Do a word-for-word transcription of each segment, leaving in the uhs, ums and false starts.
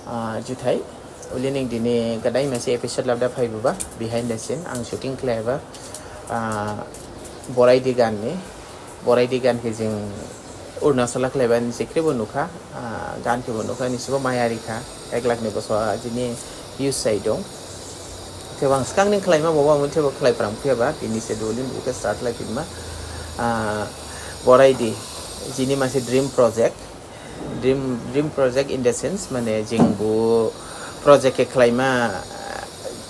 Ah, juthai, uli ning dini gadai masi episode labda phaibuba, behind the scene, ang shooting khlaiba, ah, Borai Di gan ni, Borai Di gan khe jing Arunachal khlaiba ni sikri bo nukha, ah, gan khe bo nukha, nisibo maya rikha, ek lakh ni boso jini views sai dong. Thebang skang ning khlaima boba mun thebo khlai pram phiyaba, dini se dulin buke start lai pinma, ah, Borai Di, jini masi dream project, dream, dream project in the sense, mane jing bo project khe khlaima,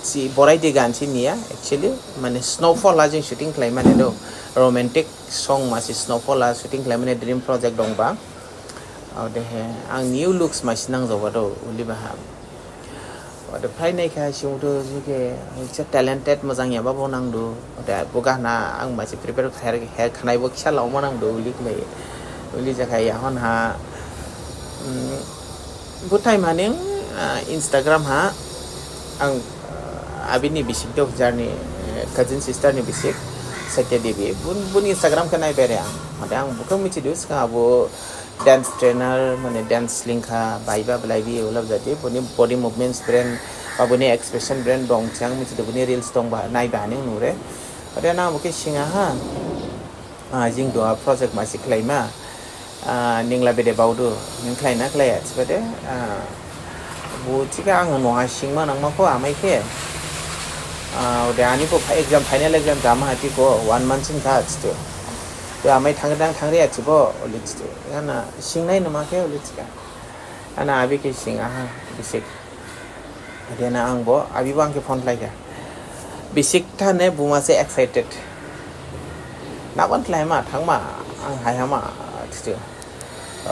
si Borai Di gan si niya, actually, mane snowfall ha jing shooting khlaima ne do, romantic song masi snowfall ha shooting khlaima ne dream project dongba. Odehe, ang new looks masi nangjaoba do, uli baha. Ode phai nai kha, sing do, jike, jike talented mojang yaba bo nangdu. Ode bo gana ang masi prepare khair, khair khanai bo kisa lauma nangdu, uli khlai. Uli jakhai yahon ha, mm, bo time haning, ah, Instagram ha, ang, ah, abini bisik do, jarni, eh, cousin sister ni bisik, Satya Devi. Bun, bun Instagram khe nai bere ang. Ode ang bo khe mithi du, skang abo dance trainer, mane dance lingkha, baiba blaibi, ulab jadi, buni body movements bren, ba buni expression bren dong, chang mithi du, buni reels dongba, naiba haning nure. Ode na bo khe singa ha, ah, jing do a project masi khlaima, ah, ningla bede baodu, ning khlaina khlaiya, thibade, ah, bo thikha ang noha singma nangma kho amai khe, ah, ode ani bo pha-, exam, final exam jama hati kho, one month sing kha, thidu. Bo amai thangri dang thangri achibo, uli thidu. Yana singnai numa khe, uli thikha. Ana abi khe sing aha, bisik. Ode na ang bo, abi bo ang khe phone khlaikha. Bisik thane buma se excited. Naban khlaima, thangma, ang haihama, thidu.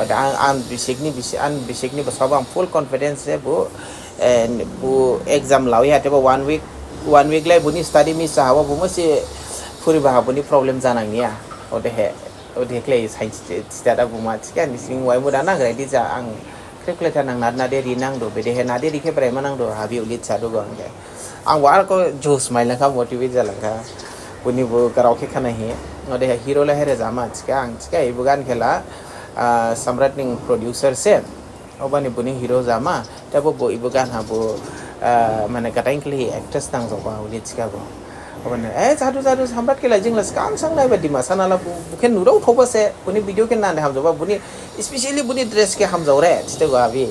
Ode ang, ang bisik ni, bisik, ang bisik ni basa bo ang full confidence se bo, eh, bo exam lawi hate bo one week, one week lai buni study miss ha bo, bo masi phuriba ha buni problem janang niya. Odehe, ode khlai science stada buma thikha, nising wai muda nang ready ja ang. Khrip khlai tha nang nade nade ri nangdu, bedehe nade ri khe braima nangdu, habi uli thidu go ang khe. Ang war ko juice mailangkha, motivate jalangkha. Buni bo grao khe khnahi. Odehe hero la here jama thikha, ang thikha, ibo gan khe la, ah, Samrat ning producer se. Obani buni hero jama, thebo bo ibo gan ha bo, ah, mane gadain khlaihi actress nangjaoba, uli thikha bo. Obani, eh, jadu, jadu, Samrat khe la jing la skang sang naiba Dimasa nala bo, bo khe nurao thoba se, buni video khe nande hamjaoba, buni, especially buni dress khe hamjaore, thite go abi.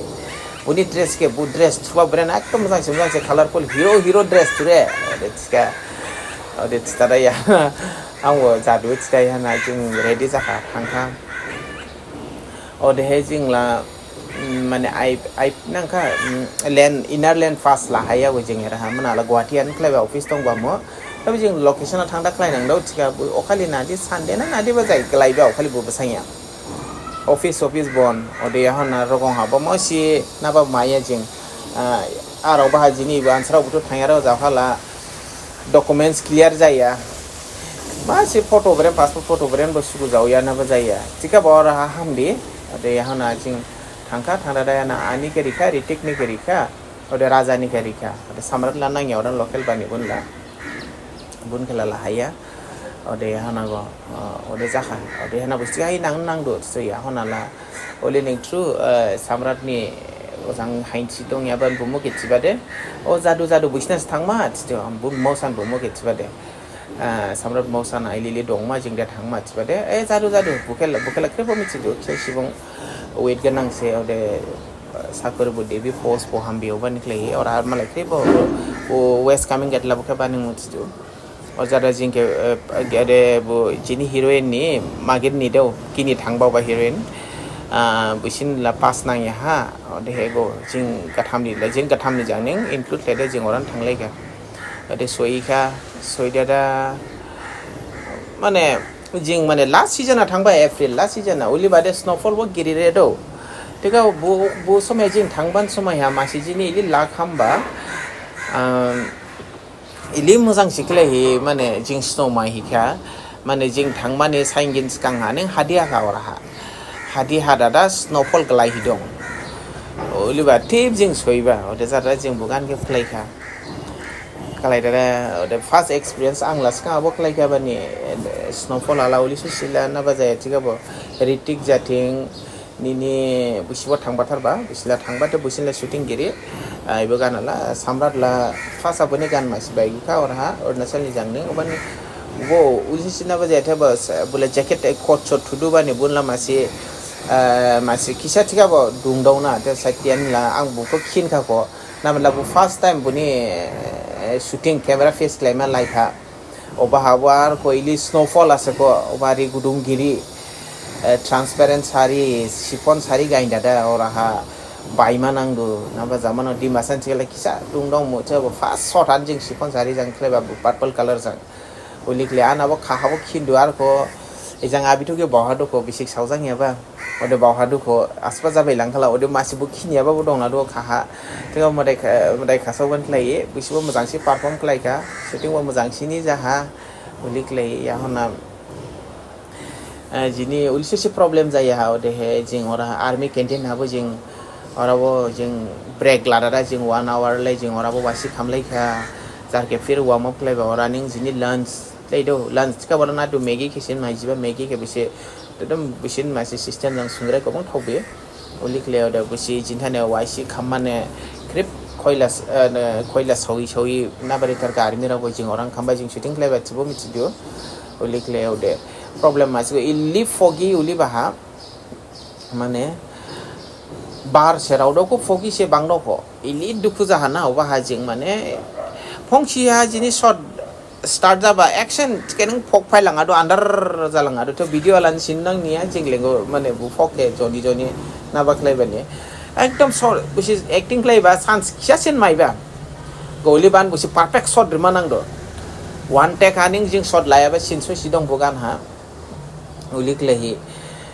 Buni dress khe, bo dress thuba bren ekdom mojang se, mojang se, colorful hero, hero dress thure, ode thikha, ode thidada ya, ang bo jadu thidada ya na, jing ready jakha, thangkha. Odehe jing la, mm, mane ai, ai nangkha, mm, lane, inner lane pass lahaiya bo jing eraha, mane la Guwahati an khlaiba office dongba mo. Tabi jing location a thangda khlai nangdu, thikha bo okhali nadi Sunday na nadi ba jai khlaiba okhali bo basangya. Office, office bon, ode yahon na rogong ha bo mo si naba maya jing. Ah, arao baha jini bo ansarao buthu thangyarao jakhala. Documents clear jaya. Masi photo bren, passport photo bren bo sugu jaoya na bo jaya. Thikha bo oraha hamdi. Ode yahon na jing thangkha, thangdada ya na ani khe rikha, Ritik ni khe rikha, ode Raja ni khe rikha. Ode Samrat la nangya, ode local bani bun la. Bun khe la lahaiya. Ode yahon na go, ah, ode jakha. Ode yahon na bo thikha hi nang nangdu, so yahon na la. Uli ning through, eh, Samrat ni ojang hainsi dongya ban bumu khe thibade. O jadu jadu business thangma, thidu, ang bu mausan bumu khe thibade. Eh, Samrat mausan ailili dongma jingde thangma thibade. Eh, jadu jadu, bukhela, bukhela khrebo mithidu, khe sibung wait ganang se, ode, eh, sakori bo debi post bo hambi oban khlaihi, ora malai khrebo, o west coming gate la bukhe bani mithidu. O jada jing khe, eh, gede bo jini heroine ni magin ni deo, kini thangba ba heroine. Ah, busin la pass nangya ha, odehe go jing gatham ni la, jing gatham ni jang ning include lede jing oran thanglai kha. Ode soi kha, soi dada, mane, jing mane last season a thangba April, last season a, uli bade snowfall bo giri re do. Thikha bo, bo somai jing thangban somai ha masi jini ili luck hamba. Um, Ili mojang si khlaihi, mane, jing snow mai hikha, mane, jing thangmani saingin sgang ha, ning hadi hakha oraha. Hadi hadada snowfall glai hi dong. Uliba tip jing soiba, ode jada jing bugan khe khlaikha. Khlaidada, ode first experience ang la sgang abo khlaikha bani, eh, snowfall ala uli susila na bajaya thikha bo. Ritik jathing, Nini busibo thangba tharba, busila thangba te businla shooting giri. Ibo gan la Samrat la first aboni gan masi baigikha oraha Arunachal ni jangni obani bo ulisi sina ba jathe ba bule jacket coat shot thudu bani bunla masi masi kisa thikhabo dungdaona te satian la ang bukho khinkha kho. Namla bo first time buni shooting camera face khlaima laikha. Obaha bo ar koili snowfall ase kho, oba ri gudung giri, transparent sari, chiffon sari gain dada oraha baima nangdu. Naba jamano Dimasa ni thikhala kisa dungdong mucha bo first shot an jing chiffon sari jang khlaiba purple color jang. Ulikhle ana bo khaha bo khindu ar kho, ejang abi thuke baoha dukho bisik saojang yaba. Ode baoha dukho asba jabai langkhala, ode masi bo khinyaba bo dongla dukho khaha. Thikha madai kha-, madai khasao ban khlaiye, busibo mojangsi perform khlaikha, shooting bo mojangsini jaha, ulikhlaiye yahona. Jini ulisi se problem jaya ha, odehe jing ora army canteen habo jing, orabo jing break ladada jing one hour lai jing orabo wasi khamlaikha, jarke phir warm up khlaiba ora ning jini lunch laidu, lunch kha bana nadu Maggi khe sin maijiba, Maggi khe bisi, ekdom bisin masi system jang sungrai kobong thaobi. Ulikhle ode busi jinthane waisi khammane khrip khoila, khoila sawi sawi nabari tharkha army rabo jing orang khamba jing shooting khlaiba thibo mithidu. Ulikhle ode problem masi ili foggy uli baha. Mane bar serao doko foggy se bang doko. Ili dukhu jahana obaha jing mane phongsi ha jini shot start jaba action khe ning fog phailangadu andar jalangadu to video alan sin nang niya jing lengo mane bo fog khe joni joni naba khlaibani ekdom sor busi acting khlaiba chance kisa sin maiba goli ban busi perfect shot rima nangdu one take haning jing shot layaba sin so si dong bo gan ha ulikhlaihi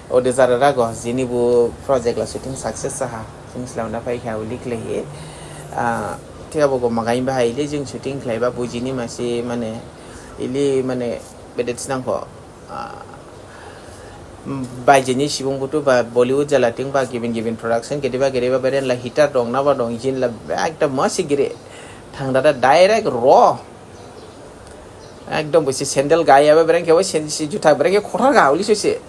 ode jarara go jini bo project la shooting success jaha jing slamda phaikha ulikhlaihi. Thikhabo go magai bahai ili jing shooting khlaiba bujini masi mane ili mane bedet sinang kho. Baijini sibung butu ba Bollywood jalating ba gibin gibin production gedeba gedeba beren la hitar dong naba dong jin la ekta masi giri thangdada direct raw. Ekdom busi sandal gayaba beren khe bo sen si juta beren khe khothar ga uli sese.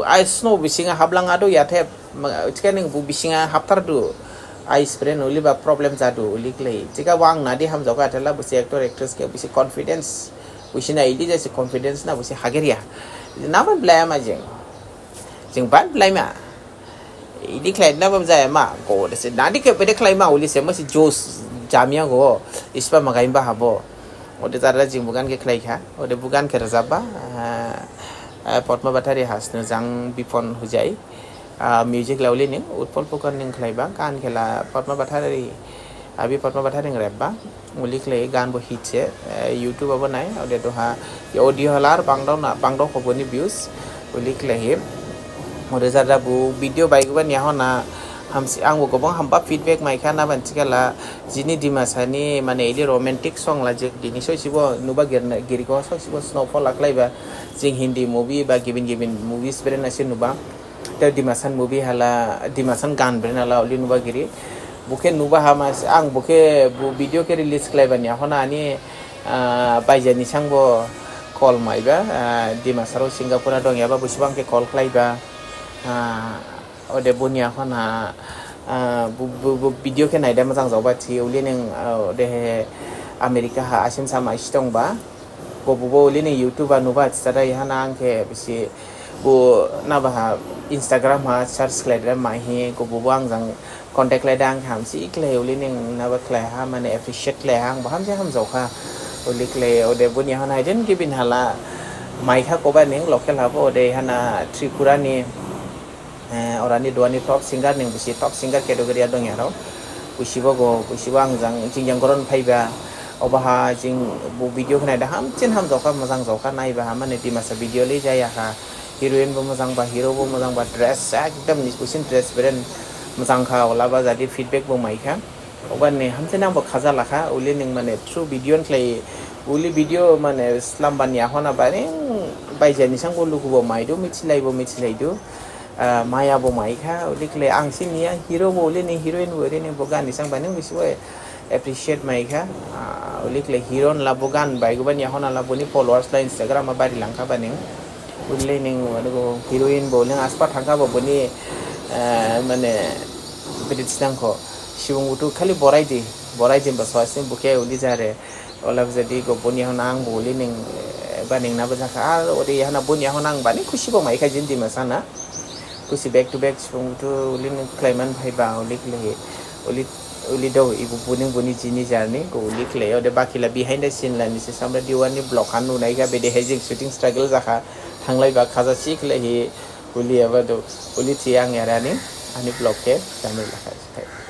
Ai snow bisinga hablang adu yathe, ma-, chika ning bu bisinga hapthar du. Ai spray nuli ba problem jadu ulikhlai. Chika wang nadi hamjok athela busi actor actress khe busi confidence. Busi na ili jasi confidence na busi hageria. Naman blame ajeng. Jeng ban blame. Ili khlai naba jaya ma go dese nadi khe bede khlai ma uli se masi jos jamia go ispa magai ba habo. Ode jara jing bo gan khe khlaikha, ode bo gan khe rajabba, Padma Bathari hasno jang Bipon Hojai. Music la uli ning Utpal Phukan ning khlaiba, gan khe la Padma Bathari, abi Padma Bathari ning rebba, uli khlai gan bo hit se, YouTube abo nai, ode doha audio halar bangdao na, bangdao khoboni views, uli khlaihi. Ode jara bo video baiguba niya hona hamsi ang bo gobang hamba feedback maikha na ban chikala jini Dimasa ni mane ili romantic song la je dini soi sibo nuba girna giriko soi sibo snowfall aklaiba jing Hindi movie ba gibin gibin movies beren asi nuba. Te Dimasan movie hala Dimasan gan beren hala uli nuba giri. Bukhe nuba hama ang bukhe bu video khe release khlaiba niya hona ani baijani sangbo call maiba Dimasarao Singapore dongyaba busibang khe call khlaiba. Ode boni yakhon ha bu video khe naida mojang jaoba thi uli ning odehe America ha asim sama isi dongba. Bo bubo uli ning YouTube ha nuba thi tada ihana ang khe bisi bu naba ha Instagram ha search khlaida maihi go bubo ang jang contact khlaida ang khe hamsi khlai uli ning naba khlai ha mane appreciate khlai ha ang bo hamsi hamjaokha uli khlai ode boni yakhon ha iden gibin hala maikha koba ning local habo ode ihana Tripura ni orani duani top singer ning bisi top singer category a dongyarao. Busibo go busibo ang jang jing jang goron phaiba. Obaha jing bu video khe naida hamsin hamjaokha mojang jaokha naiba ha mane Dimasa video le jayakha. Heroine bo mojangba hero bo mojangba dress ekdom ni busin dress beren mojangkha olaba jadi feedback bo maikha. Obani hamsin ang bo khajalakha uli ning mane through video khlai uli video mane slamba niya hona ba ning baijani sangbo lugu bo maidu mithilaibo mithilaidu. Maya bo maikha uli khlai ang siniya hero bo uli ning heroine bo uli ning bo gani sang ba ning bisi bo appreciate maikha. Uli khlai heroine la bo gan baiguba niya hona la boni followers la Instagram ha bari langkha ba ning uli ning heroine bo uli ning aspa thangkha bo boni Mane bidi thinang kho, subung buthu khali borai di, borai di ba soasin bokhe uli jare. Olei jadi go boni yahon ang bo uli ning, ba ning nabo jakha, ar ode yahon boni yahon ang bani khusi bo maikha jing Dimasa na. Khusi back to back subung buthu uli ning khlaimane phaiba uli khlaihi, uli, uli do ibu boni boni jini journey go uli khlai, ode bakila behind the scene la nisi samra Diwali vlog ha nunaikha bedehe jing shooting struggle jakha, thanglaiba khaja si khlaihi, uli aba do, uli thi ang yarani, ani vlog khe, kami lakha.